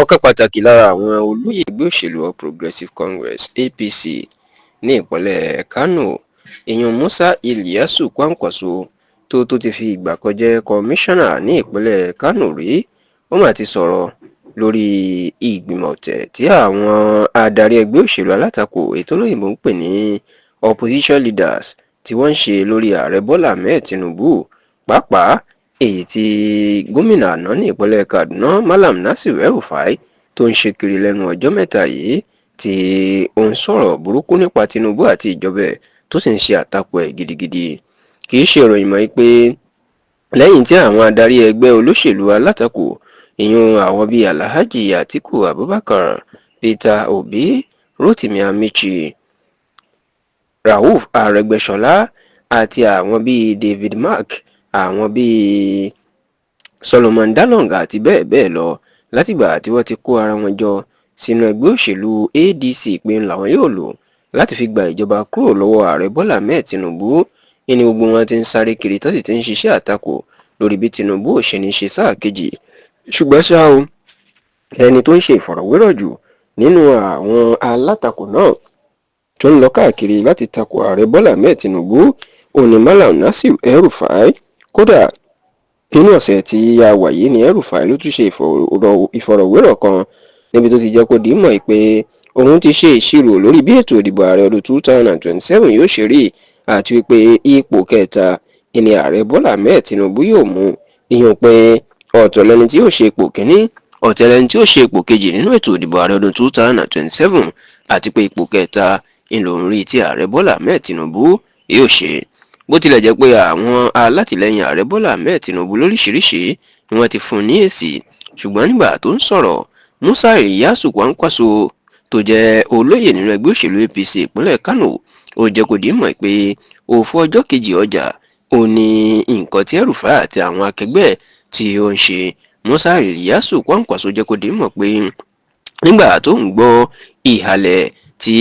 Ọ̀kan pàtàkì lára àwọn olóyè ẹgbẹ́ òṣèlú All Progressives Congress, APC, ní ìpínlẹ̀ Kánò, ìyún Musa Iliyasu Kwankwaso, tó ti fi ìgbà kan jẹ́ kọmíṣánná ní ìpínlẹ̀ Kánò rí, ó mà ti sọ̀rọ̀ lórí ìgbìmọ̀ ọ̀tẹ̀ tí àwọn adarí ẹgbẹ́ òṣèlú alátakò, èyí tólóyìnbó ń pè ní opposition leaders, tí wọ́n ń ṣe lórí Ààrẹ Bọ́lá Ahmed Tinubu, pàápàá èyí tí gómìnà àná ní ìpínlẹ̀ Kaduna, Malam Nasir El-Rufai, tó ń ṣe kiri lẹ́nu ọjọ́ mẹ́ta yìí, tí ó ń sọ̀rọ̀ burúkú nípa Tinubu àti ìjọba ẹ̀, tó sì ń ṣe àtakò ẹ̀ gidigidi. Kì í ṣe ìròyìn mọ́ pé lẹ́yìn tí àwọn adarí ẹgbẹ́ olóṣèlú alátakò, ìyún àwọn bíi Alhaji Atiku Abubakar, Peter Obi, Rotimi Amaechi, Rauf Arẹ́gbẹ́ṣọlá àti àwọn bíi David Mark, àwọn bíi Solomon Dalong àti bẹ́ẹ̀ bẹ́ẹ̀ lọ, látìgbà tí wọ́n ti kó ara wọn jọ sínú ẹgbẹ́ òṣèlú ADC pé làwọn yóò lò láti fi gba ìjọba kúrò lọ́wọ́ Ààrẹ Bọ́lá Ahmed Tinubu, ní gbogbo wọn ti ń sáré kiri, tó sì ti ń ṣiṣẹ́ àtakò lórí bí Tinubu ò ṣe ní ṣe sáà kejì. Ṣùgbọ́n ṣá o, ẹni tó ń ṣe ìfọ̀rọ̀wérọ̀ jù nínú àwọn alátakò náà tó ń lọ káàkiri láti takò Ààrẹ Bọ́lá Ahmed Tinubu òní, Malam Nasir El-Rufai. Kódà, nínú ọ̀sẹ̀ tí a wà yìí ní El-Rufai ló tún ṣe ìfọ̀rọ̀wérọ̀ kan níbi tó ti jẹ́ kó dìímọ̀ pé òun ti ṣe ìṣirò lórí bí ètò ìdìbò ààrẹ ọdún 2027 yóò ṣe rí, àti wípé ipò kẹta ìní Ààrẹ Bọ́lá Ahmed Tinubu yóò mú, ìyẹn pé ọ̀tọ̀ lẹni tí yóò ṣe ipò kínní, ọ̀tọ̀ lẹni tí yóò ṣe ipò kejì nínú ètò ìdìbò ààrẹ ọdún 2027, àti pé ipò kẹta ńlọrọ̀ rí tí Ààrẹ Bọ́lá Ahmed Tinubu yóò ṣe. Bó tilẹ̀ jẹ́ pé àwọn alátìlẹyìn Ààrẹ Bọ́lá Ahmed Tinubu lóríṣiríṣi ni wọ́n ti fún un ní èsì, ṣùgbọ́n nígbà tó ń sọ̀rọ̀, Musa Iliyasu Kwankwaso, tó jẹ́ olóyè nínú ẹgbẹ́ òṣèlú APC ìpínlẹ̀ Kánò, ó jẹ́ kó di mọ̀ pé òfò ọjọ́ kejì ọjà ò ní nǹkan tí El-Rufai àti àwọn akẹgbẹ́ tí ó ń ṣe. Musa Iliyasu Kwankwaso jẹ́ kó di mọ̀ pé nígbà tó ń gbọ́ ìhàlẹ̀ tí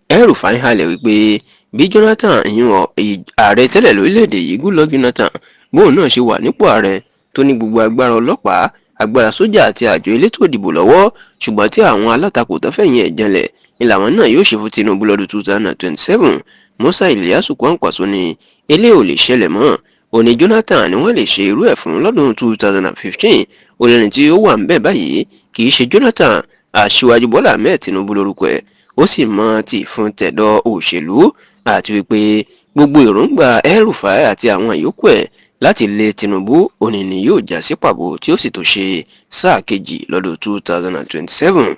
El-Rufai ń halẹ̀ wípé bí Jonathan, ìyún ààrẹ tẹ́lẹ̀ lórílẹ̀‐èdè yìí, Goodluck Jonathan, bóun náà ṣe wà nípò ààrẹ, tó ní gbogbo agbára ọlọ́pàá, agbára sójà àti àjọ elétò ìdìbò lọ́wọ́, ṣùgbọ́n tí àwọn alátakò tó fẹ̀yìn ẹ̀ janlẹ̀ ni làwọn náà yóò ṣe fún Tinubu lọ́dún 2027, Musa Iliyasu Kwankwaso ní eléyìí ò lè ṣẹlẹ̀ mọ́. Ó ní Jonathan ni wọ́n lè ṣe irú ẹ̀ fún lọ́dún 2015. Ó lẹ́ni tí ó wà ń bẹ̀ báyìí kì í ṣe Jonathan, Aṣíwájú Bọ́lá Ahmed Tinubu lórúkọ ẹ̀, ó sì mọ tí fún tẹ̀dọ̀ òṣèlú, àti wípé gbogbo èròǹgbà El-Rufai àti àwọn ìyókù ẹ̀ láti lé Tinubu òní ni yóò já sí pàbó, tí ó sì tó ṣe sáà kejì lọ́dún 2027.